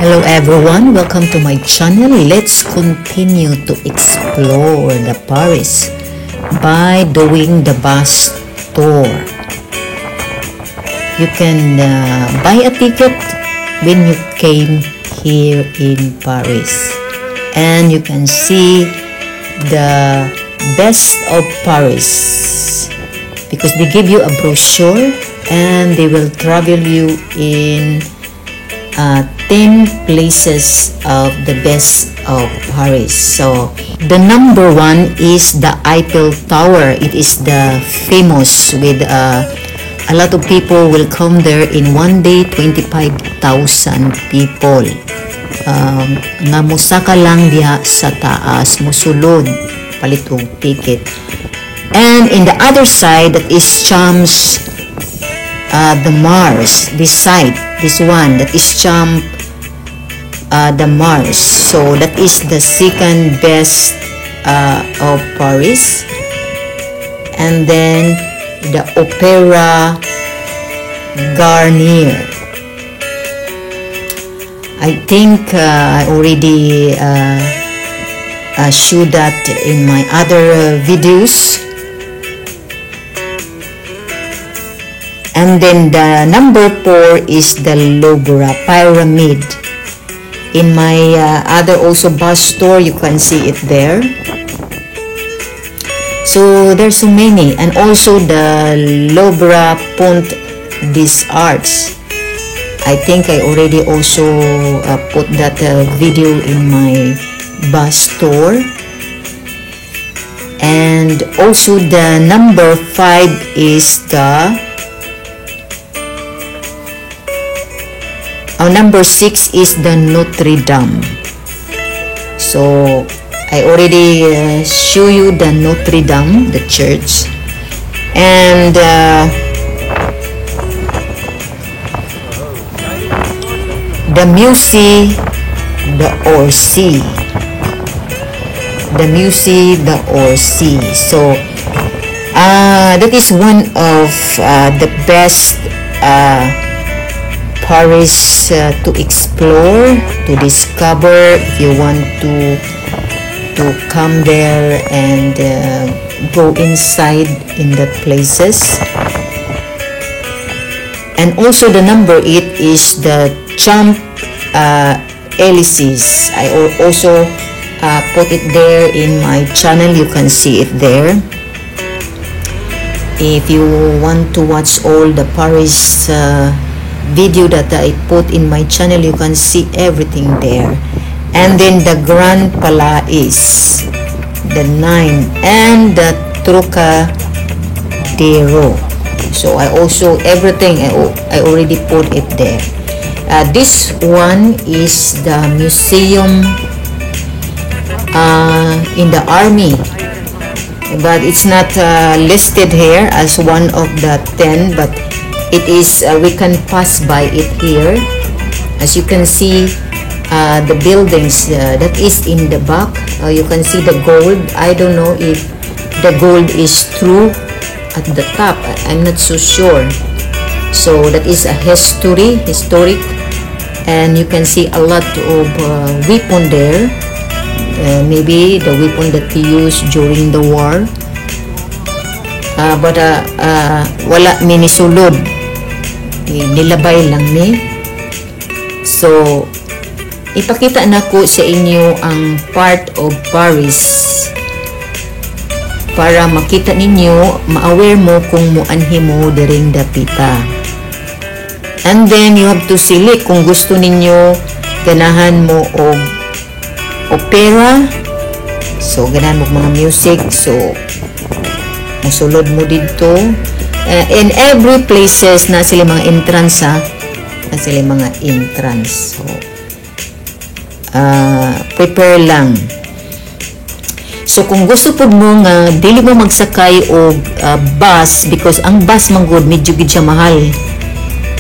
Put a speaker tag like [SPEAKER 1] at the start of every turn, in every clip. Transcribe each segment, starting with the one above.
[SPEAKER 1] Hello everyone, welcome to my channel. Let's continue to explore the Paris by doing the bus tour. You can buy a ticket when you came here in Paris, and you can see the best of Paris because they give you a brochure and they will travel you in 10 places of the best of Paris. So the number one is the Eiffel Tower. It is the famous with a lot of people will come there in one day, 25,000 people. Nga mosaka lang diha sa taas, musulod, palit og ticket. And in the other side, that is Champs the Mars, this side, this one, that is Champ the Mars. So that is the second best of Paris. And then the Opera Garnier. I think I already showed that in my other videos. And then the number 4 is the Louvre Pyramid. In my other also bus tour, you can see it there. So there's so many. And also the Louvre Pont des Arts. I think I already also put that video in my bus tour. And also the number 5 is the number 6 is the Notre Dame. So I already show you the Notre Dame, the church, and the Musée d'Orsay. The Musée d'Orsay. So that is one of the best Paris to explore, to discover if you want to come there and go inside in the places. And also the number 8 is the Champ Elysees. I also put it there in my channel. You can see it there. If you want to watch all the Paris video that I put in my channel, you can see everything there. And then the Grand Palais, the 9, and the Trocadero. So I also everything I already put it there. This one is the museum in the army, but it's not listed here as one of the 10, but it is, we can pass by it here. As you can see, the buildings that is in the back, you can see the gold. I don't know if the gold is true at the top. I'm not so sure. So that is a historic, and you can see a lot of weapon there. Maybe the weapon that they used during the war. But wala minisulod. Nilabay lang ni. So ipakita na ko sa inyo ang part of Paris para makita ninyo, ma-aware mo kung muanhi mo diring dapita. And then you have to select kung gusto ninyo ganahan mo og opera. So ganahan mo mga music, so musulod mo didto. In every places na sila mga entrance ha, na sila mga entrance. So prepare lang. So kung gusto pud mo nga dili mo magsakay og bus, because ang bus man gud medyo gid siya mahal.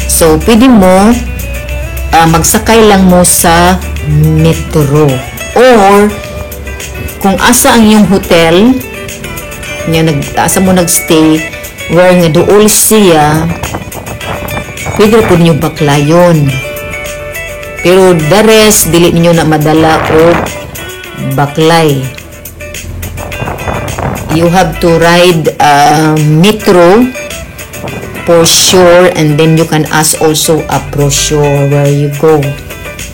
[SPEAKER 1] So pwede mo magsakay lang mo sa metro, or kung asa ang iyong hotel nya nag asa mo nagstay where nga duol siya, pwede pud ninyo baklayon. Pero the rest dili ninyo na madala og baklay. You have to ride metro for sure, and then you can ask also a brochure where you go,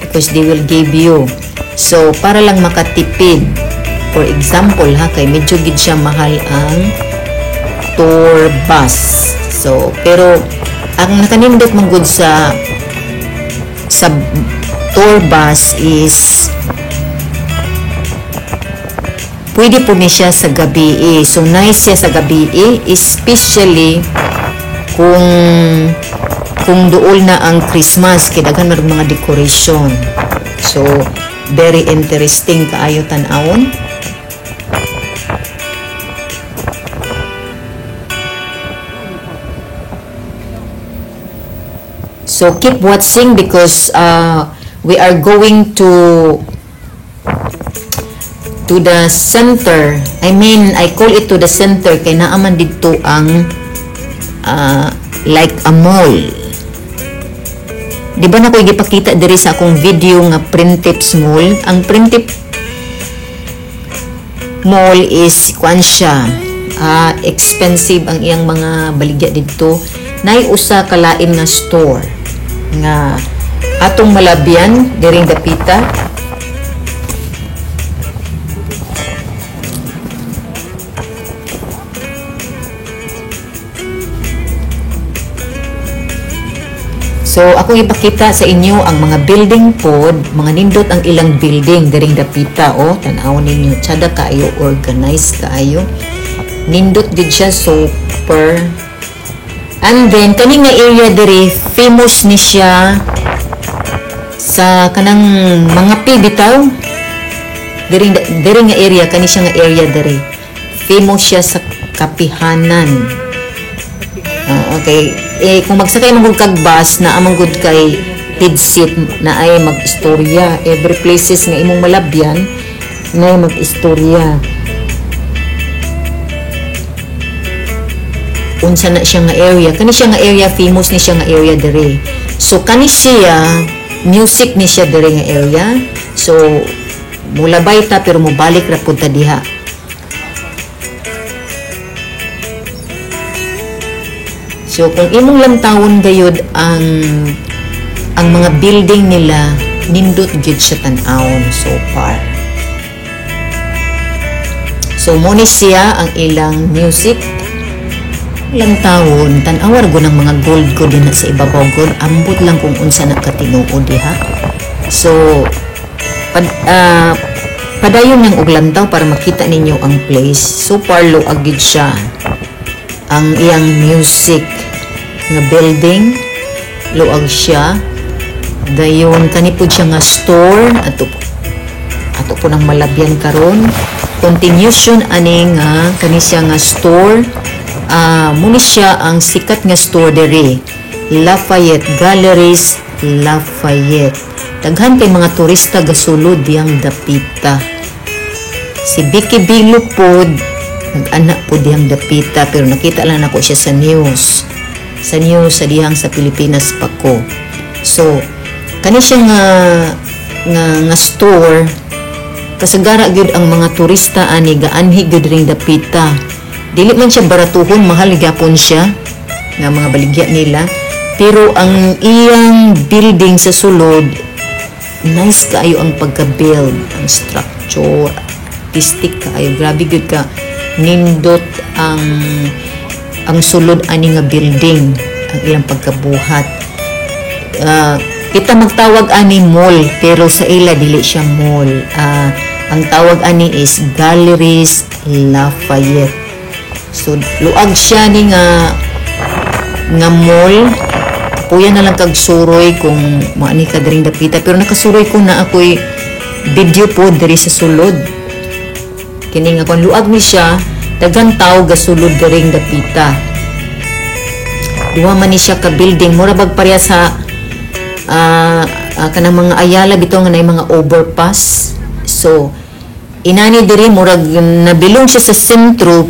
[SPEAKER 1] because they will give you. So para lang makatipid, for example ha, kay medyo gid siya mahal ang tour bus. So pero ang nakanindot man gud sa tour bus is pwede po ni siya sa gabi. So nice siya sa gabi, especially kung duol na ang Christmas, kay daghan man mga decoration. So very interesting kaayo tan-awon. So keep watching because we are going to the center. I mean, I call it to the center kay naa man didto ang like a mall. Di ba na ko gipakita diri sa akong video nga Printemps Mall? Ang Printemps Mall is kuan siya, expensive ang iyang mga baligya didto. Nay usa ka lain nga store nga atong malabyan diring dapita. So akong ipakita sa inyo ang mga building pod, mga nindot ang ilang building diring dapita, oh, tan-aw ninyo, tsada kaayo, organized kaayo. Nindot gid siya super. And then kani nga area diri famous ni siya sa kanang mga pi bitaw. Diri nga area, kani siya nga area diri. Famous siya sa kapihanan. Okay. Kung magsakay man gud kag bus, naa man gud kay headset na ay mag-istorya. Every places nga imong malabyan na ay mag-istorya. Unsa na siya nga area? Kani siya nga area, famous ni siya nga area diri. So kani siya, music ni siya diri nga area. So mulabay ta pero mobalik ra pud ta diha. So kung imong lantawon gayud ang mga building nila, nindot gyud siya tan-awon so far. So mo ni siya ang ilang music lantawon, tan-awar gud ang mga gold ko din na sa ibabaw gud, ambot lang kung unsa na katinuod diha. So padayon nang og lantaw para makita ninyo ang place. So far luag gid siya ang iyang music nga building, luag siya. Dayon kani pud siya nga store, ato po nang malabyan karon. Continuation ani nga kani siya nga store. Muni siya ang sikat nga store diri, Lafayette Galleries Lafayette. Daghan kay mga turista gasulod diyang dapita. Si Vicky Belo pod nag-anak pod diyang dapita, pero nakita lang nako siya sa news. Sa news sa dihang sa Pilipinas pa ko. So kani siya nga store, kasagara gyud ang mga turista ani gaanhi gyud ring dapita. Dili man siya baratuhon, mahal gyapon siya nga mga baligya nila, pero ang iyang building sa sulod nice kaayo ang pagka-build, ang structure, artistic kaayo, grabe gyud ka nindot ang sulod ani nga building, ang ilang pagkabuhat. Kita magtawag ani mall, pero sa ila dili siya mall. Ang tawag ani is Galeries Lafayette. So luag siya ni nga nga mall. Puya na lang kag suroy kung maani ka diring dapita, pero nakasuroy ko na ako'y video po diri sa sulod. Kini nga kon luag ni siya, daghan tawo gasulod diring dapita. Duha man ni siya ka building, mura bag pareha sa kanang mga Ayala bitaw nga nay mga overpass. So inani diri murag nabilong siya sa sentro,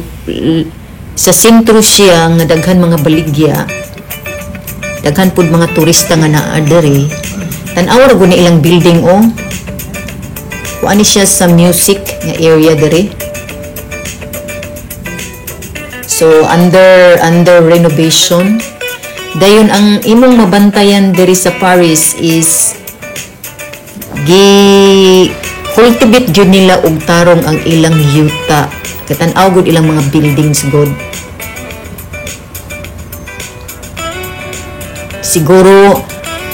[SPEAKER 1] sa sentro siya nga daghan mga baligya. Daghan pud mga turista nga naa diri. Tan-aw ra gud ni ilang building oh. Kuan ni siya sa music nga area diri. So under renovation. Dayon ang imong mabantayan diri sa Paris is gi cultivate gyud nila og tarong ang ilang yuta. Kay tan-aw gud ilang mga buildings god. Siguro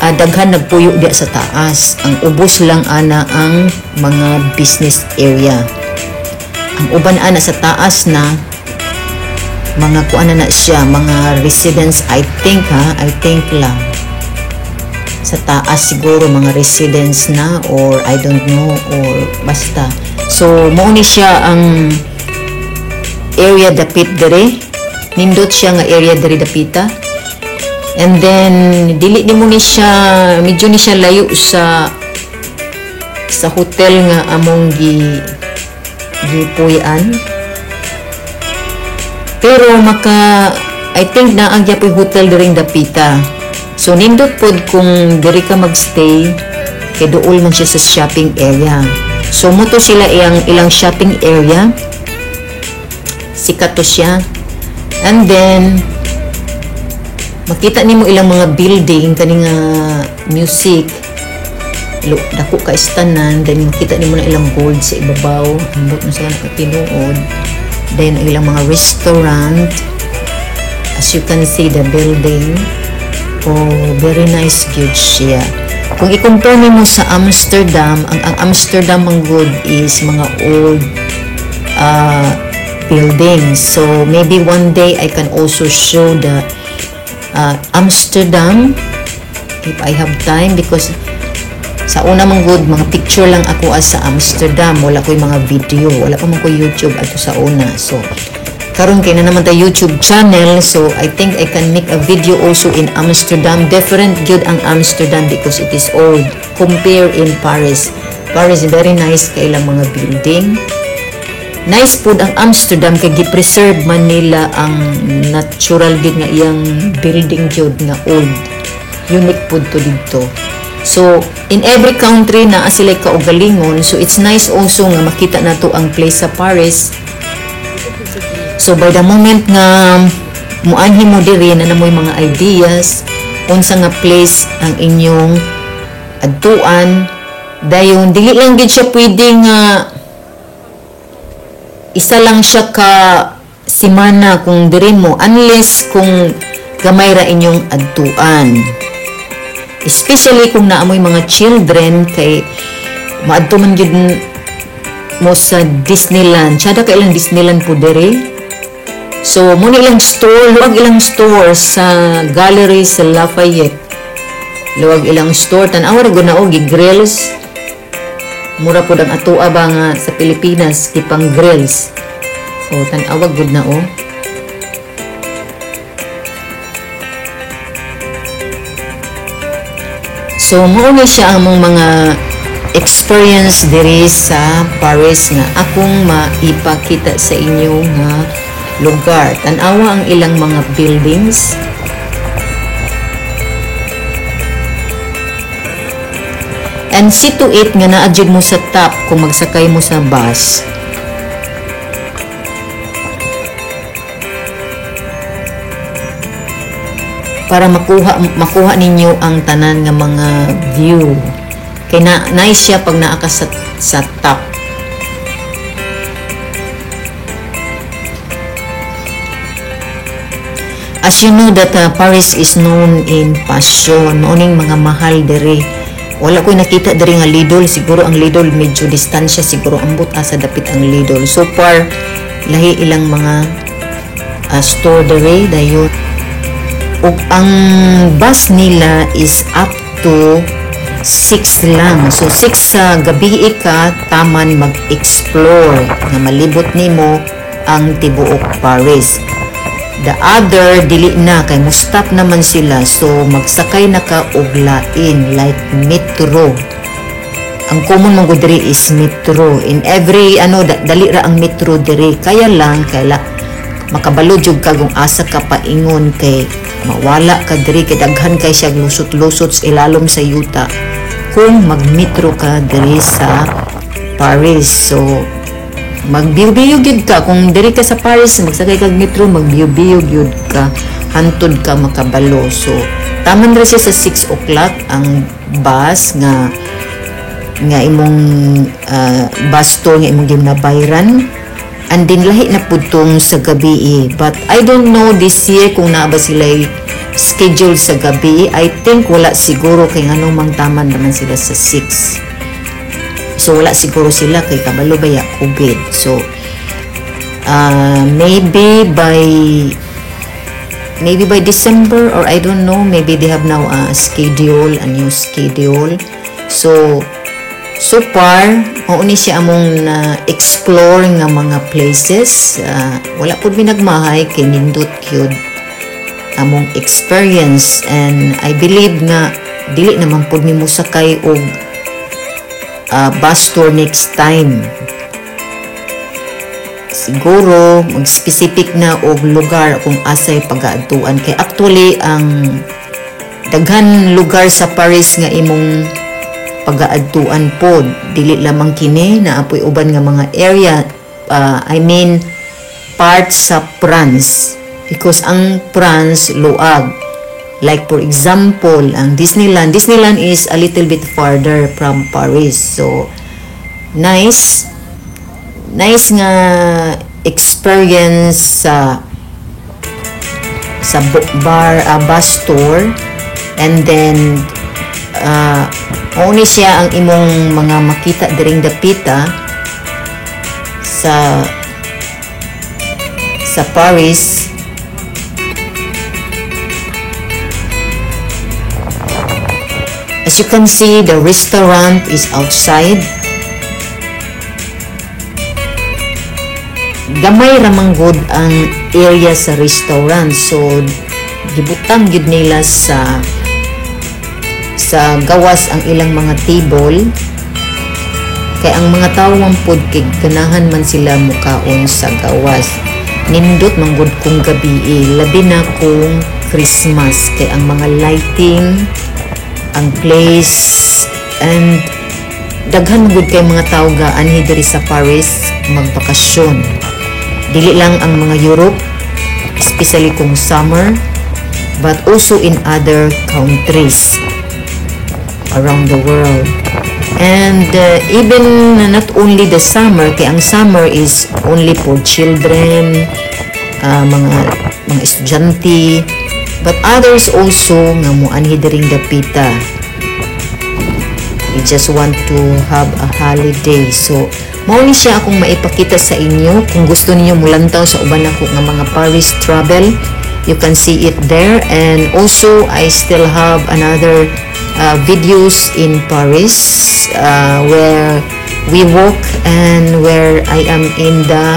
[SPEAKER 1] daghan nagpuyo diya sa taas. Ang ubos lang ana ang mga business area. Ang uban ana sa taas na mga kuan na siya, mga residence, I think ha, I think lang. Sa taas siguro mga residence na or I don't know or basta. So mao ni siya ang area dapit diri. Nindot siya nga area diri dapita. And then dili nimo ni siya, medyo ni siya layo sa hotel nga among gipuy-an. Pero maka I think naa gyapoy hotel diring dapita. So nindot pod kung diri ka magstay kay duol man siya sa shopping area. So mo to sila ilang shopping area. Sikat to siya. And then makita nimo ilang mga building kani nga music. Dako ka istanan, then makita nimo na ilang gold sa ibabaw. Ambot mo sa nakatinuod. Then ang ilang mga restaurant. As you can see the building. Oh, very nice gyud siya. Kung i-compare nimo sa Amsterdam, ang Amsterdam ang good is mga old buildings. So maybe one day I can also show the Amsterdam if I have time, because sa una man good mga picture lang ako as sa Amsterdam, wala ko'y mga video, wala pa man ko YouTube ato sa una. So karon kay na naman ta YouTube channel, so I think I can make a video also in Amsterdam. Different gyud ang Amsterdam because it is old compare in Paris. Paris very nice kay ilang mga building. Nice pud ang Amsterdam kay gi-preserve man nila ang natural gyud nga iyang building gyud nga old. Unique pud to didto. So in every country naa sila kaugalingon, so it's nice also nga makita nato ang place sa Paris. So by the moment nga muanhi mo diri na namoy mga ideas unsa nga place ang inyong adtuan, dayon dili lang gid siya pwede nga isa lang siya ka semana kung diri mo, unless kung gamay ra inyong adtuan. Especially kung naamoy mga children kay maadto man gyud mo sa Disneyland. Tsada ka ilang Disneyland po diri. So mo ni ilang store, luwag ilang store sa gallery sa Lafayette. Luwag ilang store, tan-aw ra gud na og grills. Mura pud ang atoa ba nga sa Pilipinas gipang grills. O tan-aw gud na o. So mao ni siya ang among mga experience diri sa Paris nga akong maipakita sa inyo nga lugar. Tan-awa ang ilang mga buildings. And see to it nga naa jud mo sa top kung magsakay mo sa bus. Para makuha ninyo ang tanan nga mga view. Kay na, nice siya pag naa ka sa top. As you know that Paris is known in fashion, mao ning mga mahal diri. Wala ko'y nakita diri nga Lidl. Siguro ang Lidl medyo distansya siguro, ambot asa dapit ang Lidl. So far, lahi ilang mga store diri dayon. Ug ang bus nila is up to 6 lang. So 6 sa gabi ka taman mag-explore nga malibot nimo ang tibuok Paris. The other, dili na kay mo stop naman sila, so magsakay na ka og lain like metro. Ang common man gud diri is metro. In every ano, dali ra ang metro diri, kaya lang kaila makabalo jud ka kung asa ka paingon kay mawala ka diri kay daghan kay siya lusot-lusot sa ilalom sa yuta kung magmetro ka diri sa Paris. So magbiyo-biyo gyud ka kung diri ka sa Paris, magsakay kag metro, magbiyo-biyo gyud ka hantod ka makabalo. So taman ra siya sa 6 o'clock ang bus nga nga imong bus tour nga imong ginabayran, and then lahi na pud tong sa gabi eh. But I don't know this year kung naa ba sila schedule sa gabi. I think wala siguro kay ngano mang taman naman sila sa 6, so wala siguro sila kay kabalo baya COVID. So maybe by December or I don't know, maybe they have now a schedule, a new schedule. So so far, mao ni siya among na explore nga mga places. Wala pud mi nagmahay kay nindot gyud among experience, and I believe nga dili naman pud mi mosakay og bus tour next time. Siguro mag-specific na og lugar kung asay pagaadtuan kay actually ang daghan lugar sa Paris nga imong pagaadtuan pod, dili lamang kini, naa poy uban nga mga area, I mean parts sa France, because ang France luag. Like for example, ang Disneyland. Disneyland is a little bit farther from Paris. So nice nice nga experience sa bar bus tour. And then mao siya ang imong mga makita diring dapita sa Paris. As you can see, the restaurant is outside. Gamay ra man gud ang area sa restaurant, so gibutang gyud nila sa gawas ang ilang mga table kay ang mga tawo man pod kay ganahan man sila mukaon sa gawas. Nindot man gud kung gabi, labi na kung Christmas kay ang mga lighting, ang place, and daghan man gud kay mga tawo ga anhi diri sa Paris magbakasyon. Dili lang ang mga Europe, especially kung summer, but also in other countries around the world. And even not only the summer, kay ang summer is only for children, mga estudyante, but others also nga moanhi diring dapita. We just want to have a holiday. So, mao ni siya akong maipakita sa inyo. Kung gusto niyo mulantaw sa uban nako nga mga Paris travel, you can see it there. And also, I still have another videos in Paris where we walk and where I am in the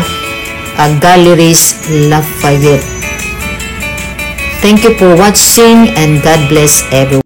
[SPEAKER 1] Galeries Lafayette. Thank you for watching and God bless everyone.